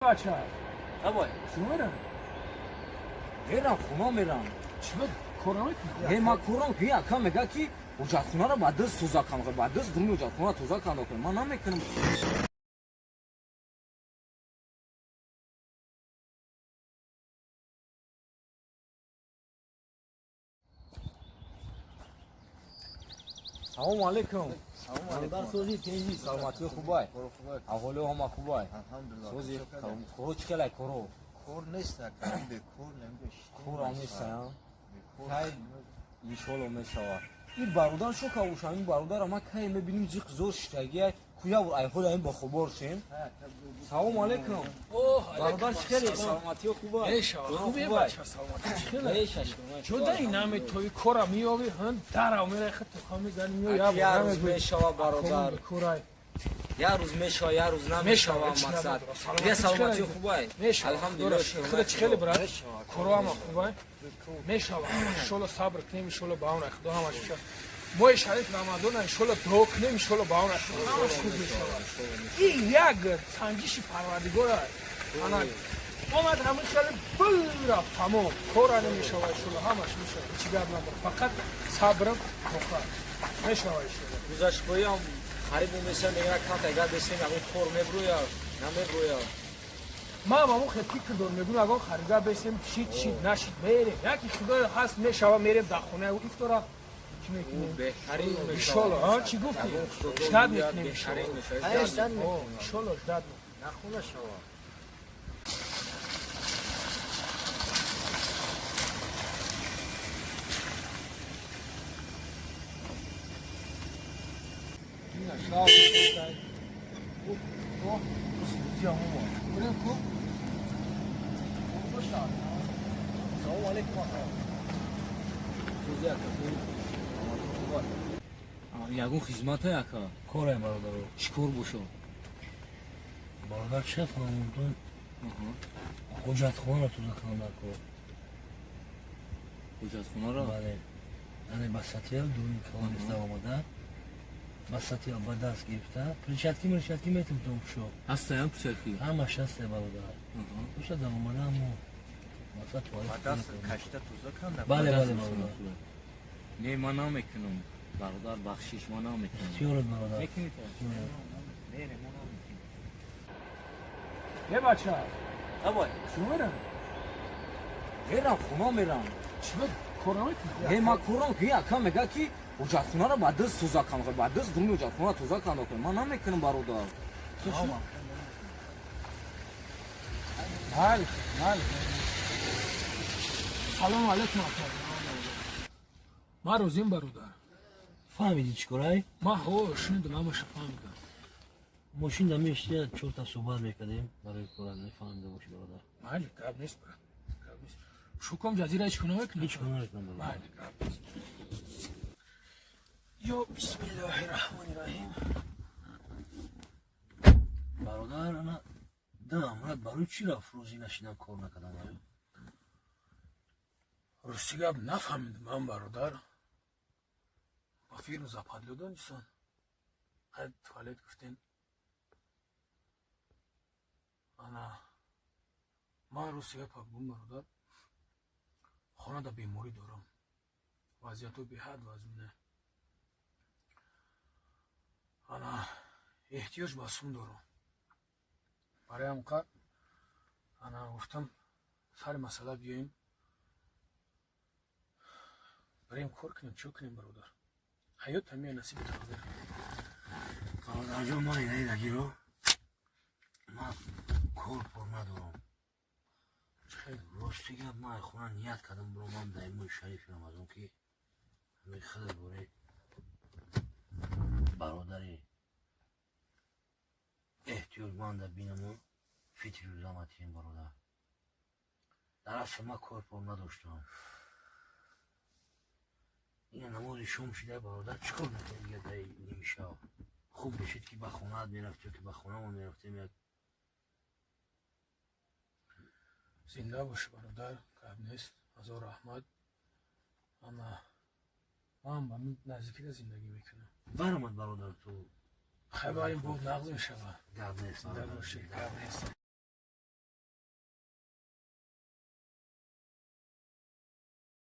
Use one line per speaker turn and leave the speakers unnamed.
Бача,
Давай.
Чӣ мерам?
Мерам, хона мерам.
Чӣ кор намекунӣ?
Е, ма корам ки ака мега ки ҳуҷҷатхонаро ба даст тоза кан, ба даст дуруни ҳуҷҷатхона тоза канда кунем. Ман намекунам. Салому алейкум. Бародар, сози, тинҷӣ, саломатӣ хубай? Аҳолиҳо ҳама хубай?
Алҳамдулиллаҳ.
Сози, коро чӣ хелай коро?
Кор нест, ака, бекор намеши.
Корам нест, а? Кай иншолло мешавад. Ин бародар шо кавушам, ин бародара ман кай мебиним, ҷиқ зор шиштагия, куя айҳола ин бохобор шем. Салому алейкум. Бародар, чӣ хеле, саломатиё хубай?
Мешава, хубе бача, саломатӣ чӣ хеле?
Мешаш.
Чода ин ҳаме тои кора меёви, ҳан дарав мерай, хат то мезани, меёи,
Як рӯз мешава, бародар.
Корай.
Як рӯз мешава, як рӯз намешава,
Мешава, ҳеч
мақсад.
надорад. Саломатӣ
Дия
чӣ
саломатиё
хеле?
хубай?
Мешава.
Алҳамдулиллоҳ.
Худа чӣ хеле, брат? Коро ҳама хубай? Мешава. Иншолло сабр кунем, иншолло ба он Худо ҳамаш мешава. Моҳи шариф Рамазона, иншолло дуо кунем, иншолло ба он Худо ҳамаш хуб мешава. Ин як санҷиши Парвардигора. Ана омад, ҳамин хеле бурафт, тамом. Кора намешава, иншолло ҳамаш мешава. Ҳеҷ гап надорад. Фақат сабр, тоқат. Мешава иншолло.
Гузаштгоҳиам қариб умеса мегӯяд, камта гап бесем, ягон кор мебрӯя, намебрӯя.
Ман ҳам ҳамон хел фикр дорам, мегӯям, ягон харида бесем, шид шид, нашид, мерем. Яки Худоё ҳаст, мешава, мерем дар хонаи ӯ ифтора чӣ мекунем?
Беҳтарин.
Иншолло, а чӣ гуфтӣ? Ждать мекунем,
Беҳтарин
иншолло.
мешавад.
Ждать.
О, иншолло, ждать мекунем.
Нахуна шава.
Бурем ку?
Салому алейкум, ака. Сози, ака. Ягон хизмате, ака?
Корай, бародаро.
Чӣ кор бошо?
Бародар, чӣ фаҳмидум, ҳуҷҷатхонаро тоза кунам дар кор.
Ҳуҷҷатхонаро?
Бале, яъне ба сатил дуруни калониста омада, ба сатил ба даст гирифта, перчатки мерчатки метим, томпушо.
Ҳастаям перчатки?
Ҳамаш ҳасте, бародар. Боша, дар омада ҳамо масалан туалет.
Ба даст кашида тоза канда.
Бале, бале, бародар.
Не, ман намекунам, бародар, бахшиш, ман намекунам.
Ихтиёрат, бародар.
Мекунӣ?
Мерем, мо намекунем.
Е, бача,
Давай.
чӣ мерам?
Мерам, хона мерам.
Чӣ кор намекунӣ?
Е, ман корам ки ака мега ки ҳуҷҷатхонаро ба даст тоза кан, ба даст дуруни ҳуҷҷатхона тоза канда кунем. Ман намекунам, бародар.
Майли, майли. Салому алейкум, ака. Ман розиам, бародар.
Фаҳмидӣ, чӣ корай?
Ман ҳо шунидам, ҳамаша фаҳмидам.
Мошин дамешти, чорта суҳбат мекардем барои кора, нефаҳмида бошӣ, бародар.
Майли, гап нест, брат. Гап нест. Шуком ҷазира ҳеҷ кор намекунад?
Ҳеҷ кор намекунам, бародар.
Майли, гап нест. Ё бисмиллоҳи раҳмони раҳим.
Бародар, ана дам рад барои чӣ рафт, рӯзӣ нашидам, кор накардам аю?
Рости гап, нафаҳмидам ман, бародар. Ба фирм западло донистон. Хай, туалет гуфтем. Ана ман рости гап гум, бародар. Хонада беморӣ дорам. Вазъиятҳо беҳад вазмина. Ана эҳтиёҷ ба сум дорам. Барои ҳамқа ана гуфтам, сари масъала биёем. Барем, кор кунем, чӣ кунем, бародар? Ҳаёт ҳамия, насиби тақдир.
Бародарҷон, ман инаи дагиро, ман кор пор надорам. Рости гап, ман хона ният кардам биромам дар моҳи шарифи Рамазон, ки ҳамин хеле бори бародари эҳтиёҷманда бинаму фитри рӯзаматием, бародар. Дар асл ман кор пор надоштам. Ина намози шом шида, бародар, чӣ кор мекунем дига дар ними шаб? Хуб мешуд, ки ба хонаат мерафтем, ки ба хонамон мерафтем як.
Зинда бошӣ, бародар, гап нест, ҳазор раҳмат. Ана ман ба наздикида зиндагӣ мекунам.
Баромад, бародар, ту.
Хай, барим, боб нағз мешавад.
Гап нест.
Зинда
Бародар.
бошӣ, гап нест.